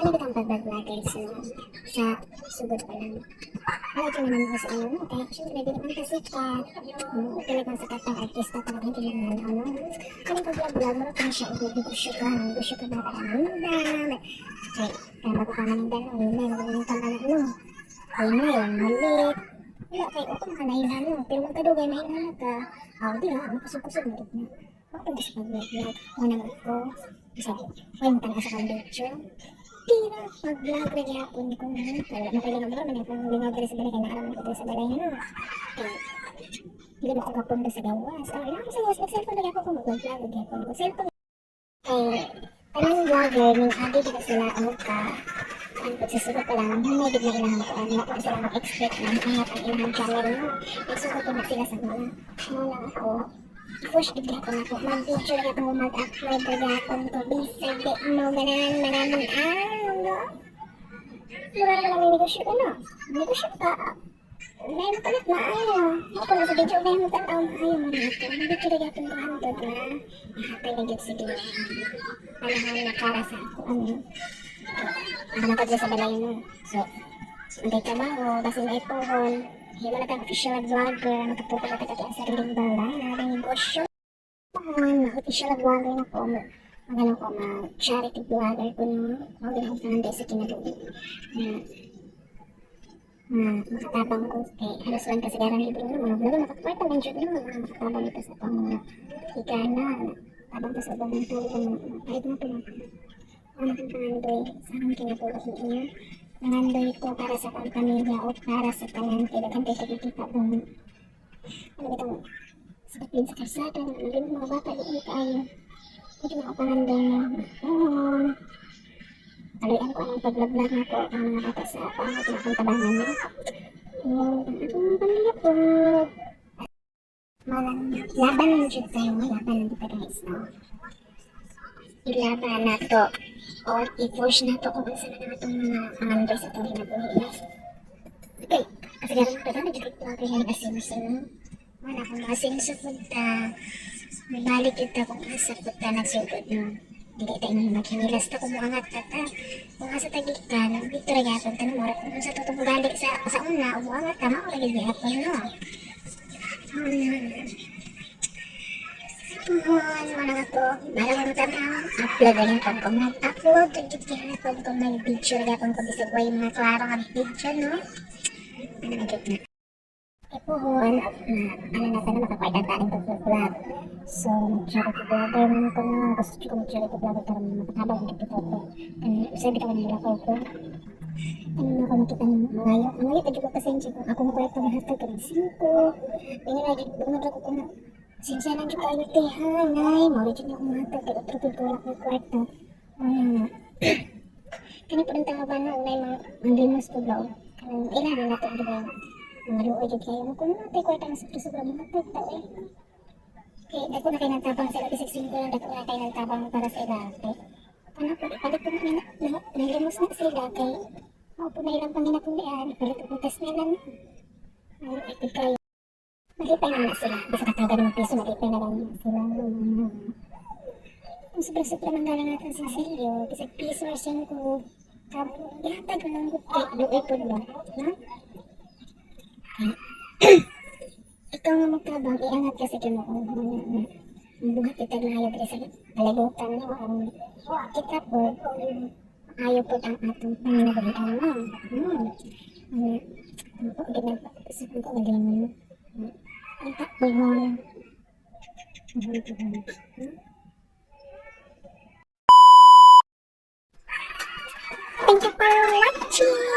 Ano ba ang pag-vlog, guys, no? Sa sugod pa lang. Ano ito naman ako sa inyo, no? Kaya syempre, di naman kasikat. Talagang sa katang artista talaga, hindi naman ano. Ano yung pag-vlog, mo na siya, og negosyo ka, negosyo ka ba, para maninda. Kaya, kaya bago ka maninda, no, hinay, magaling ka man, ano. Hinay, malit. Wala, kay okay ka na no? Pero magkadugay, mahinala ka. Ah, di na, makusog-kusog na na. Ako sa pag-vlog, una ko, sabi, ay, matanaw sa kang picture. Di na, mag-vlog na gyapon ko na. Wala na kayo lingaw man akong lingaw diri sa balay, kay naaraman ko diri sa balay, no. Kay, hindi mo ko kapunta sa gawas. Ah, wala ako sa gawas, nag-cellphone na gyapon ko, mag-vlog gyapon ko. Cellphone. Kay, tanang vlogger, ning agi gid sila og ka, ang pagsusugod pa lang, hindi gid na ilang kuan, wala pa sila mag-expect na maangat ang ilang channel, no. Nagsugod pa na sila sa mga, mo lang ako, i-push gid gyapon ako, mag-video gyapon ko, mag-upload na gyapon ko, bisag di mo ganahan maraming no. Mura naman ang negosyo ko, no. Negosyo ka, may mo palit maayo. Ako na sa video, may mo tanaw maayo man ito. Mag-video na gyapon ko hantod na nahatay na gyud sa Ginoo. Panahon na para sa ako, ano. Ako na sa balay, no. So, hindi trabaho, basin na ipuhon. Himo na kang official vlogger, makapukol na tayo ang sariling balay, na negosyo. Pohon, official vlogger na ko, mag ano ko, mag charity vlogger ko, no. Mao gid akong pangandoy sa kinabuhi. Na, na makatabang ko kay halos lang kasagaran libro, no, mga vlogger makakwarta man jud, no, mga makatabang ito sa atong mga higala, tabang to sa ubang mga tao, kahit mo po ano akong pangandoy sa akong kinabuhi niya. Nangandoy ko para sa akong pamilya o para sa tanan kay daghan kay nakikita dong ano bitong sa din sa kalsada, nang mga bata di kaayo. Medyo na ako pangandoy na oh, aluyan ko ang pag-vlog na ko ang mga bata sa ako ang akong tabangan no. Oh, ang akong pamilya po. Malang laban lang jud tayo, laban lang kita, guys, no. Ilaban na to or i-push na to kung unsa na ang atong mga pangandoy sa atong kinabuhi, no. Okay, kasi gano'n pa dami jud vlogger nga nag-asenso, no. Wala kung maasenso pud ta, mabalik kita kung asa pud ta nagsugod, no. Dili ta ingon maghinilas ta kung muangat ta ta. Kung asa ta gikan, dito ra gyapon ta, no, mura kung unsa to ugali sa una, ug muangat ta mao ra gyud gyapon, no. Pohon, mo na to. Bahala mo tanaw. Upload na gyapon ko. Mag-upload jud gyapon ko. Mag-video gyapon ko bisag way mga klaro nga video, no. Ano na gyud na. Eh, pohon, na, ano na tayo makakwarta ta aning pag-vlog. So, charity vlogger man ko, no. Gusto ko mag-charity vlogger para makatabang gid ko ko. Kanang usay bitaw nila ko ko. Ano na ako makita ng mga ayo. Mga ayo, ko pasensya kung ako mo kwarta mahatag kanang 5. Ingon na jud bungod ako kung sinsya lang jud kaayo te ha, nay. Mao ra jud ako mahatag kay otro pud ko wala koy kwarta. Ano na. Kani pud ang tao ba, no, nay mga manglimos pud ba og kanang ilan na nato di ba? Mga luoy jud kayo. Kung naa tay kwarta nga sobra-sobra mohatag ta eh. Kay dako na kay nagtabang sa ila bisag 5 lang, dako na kay nagtabang para sa ila. Kay ano po, palit po na, na, nalimos na sila kay mao po na ilang panginabuhian, palit og bugas na lang. Ay, ay, kayo. Malipay naman na sila. Bisa kataga ng piso, malipay na lang sila. Kung sobra-sobra man galing natin sa silyo, bisag piso or 5, gihatag lang gud kay luoy pud ba, no? Ikaw nga magtabang, iangat ka sa Ginoo. Nga na, buhat kita maayo diri sa kalibutan no. Ang kita po, maayo po ang atong panginabuhian no. Ano, ano po, gid na sa kong kaugalingon. Ang takbuhon. Buhon, buhon. Thank you for watching!